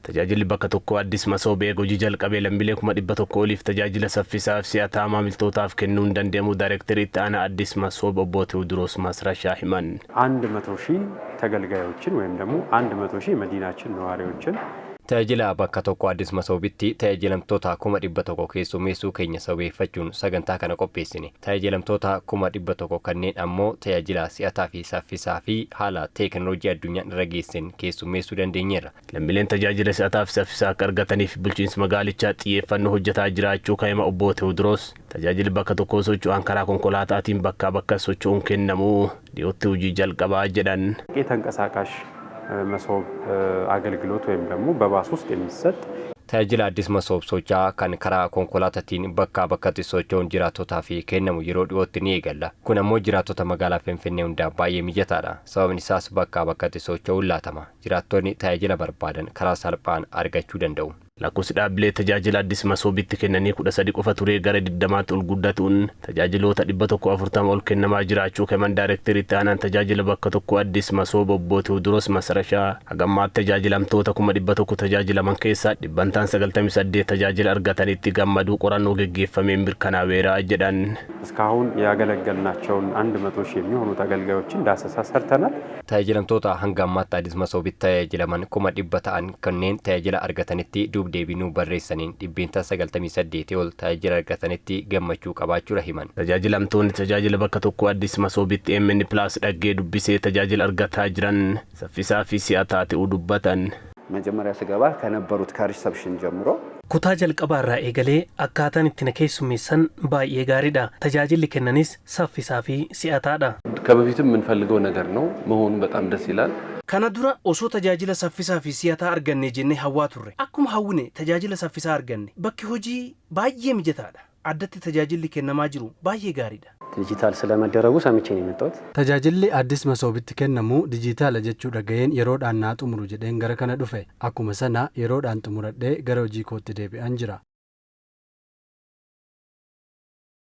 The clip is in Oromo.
Tajaajilli bakka tokkoo Addis Masoob eega hojii jalqabee lammiilee 100,000 oliif tajaajila saffisaa fi si'ataa maamiltootaaf kennuun danda'amuu Daayrektarri Itti Aanaa Addis Masoob Obbo Teewdiroos Maasrashaa himan. 100,000 ተገልጋዮችን ወይም ደግሞ 100,000 የመዲናችን ነዋሪዎችን Tajaajila bakka tokko Addis Masoobitti tajaajilamtoota 100,000 keessummeessuu keenya sababeeffachuun sagantaa kana qopheessine. Tajaajilamtoota 100,000 kanneen ammoo tajaajila si'ataa fi saffisaa fi haala teekinooloojii addunyaan irra geessen keessummeessuu dandeenyeerra. Lammiileen tajaajila si'ataa fi saffisaa akka argataniif bulchiinsi magaalichaa xiyyeeffannoo hojjetaa jiraachuu kan hima Obbo Teewdiroos, tajaajilli bakka tokkoo socho'an karaa konkolaataatiin bakkaa bakka socho'uun kennamu dhiyootti hojii jalqabaa jedhan. የተንቀሳቃሽ መሶብ አገልግሎት ወይም ደግሞ በባስ ውስጥ የሚሰጥ Tajaajila Addis Masoob socho'aa kan karaa konkolaataatiin bakkaa bakkatti socho'uun jiraattotaaf kennamu yeroo dhiyootti ni eegalla. Kun ammoo jiraattota magaalaa Finfinnee hundaaf baay'ee mijataadha. Sababni isaas bakkaa bakkatti socho'uun laatama. Jiraattonni tajaajila barbaadan karaa salphaan argachuu danda'u. Lakkoofsi dhaabbilee tajaajila Addis Masoobitti kennanii 13 qofa turee gara 20tti ol guddatuun tajaajiloota 140 ol kennamaa jiraachuu kan Daayirektarii Itti Aanaan tajaajila bakka tokko Addis Masoob Obbo Teewdiroos Masrashaa, hagammaatti tajaajilamtoota 100,000 tajaajilaman keessaa dhibbantaan 98 tajaajila argatanitti gammaduu qorannoo geggeeffameen mirkanaaweera jedhan. እስካሁን ያገለገልናቸውን 100,000 የሚሆኑ ተገልጋዮችን ዳሰሳ ሰርተናል። Tajaajilamtoota hanga ammaatti Addis Masoobitti tajaajilaman 100,000 ta'an kanneen tajaajila argatanitti duub deebii nuu barreessaniin 98% ol tajaajila argatanitti gammachuu qabaachuudha himan. Tajaajilamtoonni tajaajila bakka tokko Addis Masoobitti AMN Plus dhaggee dubbisee tajaajila argataa jiran saffisaa fi si'ataa ta'uu dubbatan. መጀመሪያ ስገባ ከነበሩት ከሪሰፕሽን ጀምሮ Kutaa jalqabaarraa eegalee akkaataan itti na keessummeessan baay'ee gaariidha. Tajaajilli kennanis saffisaa fi si'ataadha. ከበፊትም የምንፈልገው ነገር ነው መሆኑ በጣም ደስ ይላል። Kana dura osoo tajaajila saffisaa fi si'ataa arganne jennee hawwaa turre. Akkuma hawwine tajaajila saffisaa arganne. Bakki hojii baay'ee mijataadha. Addatti tajaajilli kennamaa jiru baay'ee gaariidha. ዲጂታል ስለመደረጉ ሰምቼ ነው የመጣሁት። Tajaajilli Addis Masoobitti kennamu dijitaala jechuu dhaga'een yeroodhaan naa xumuru jedheen gara kana dhufe. Akkuma sana yeroodhaan xumuradhee gara hojii kootti deebi'an jira.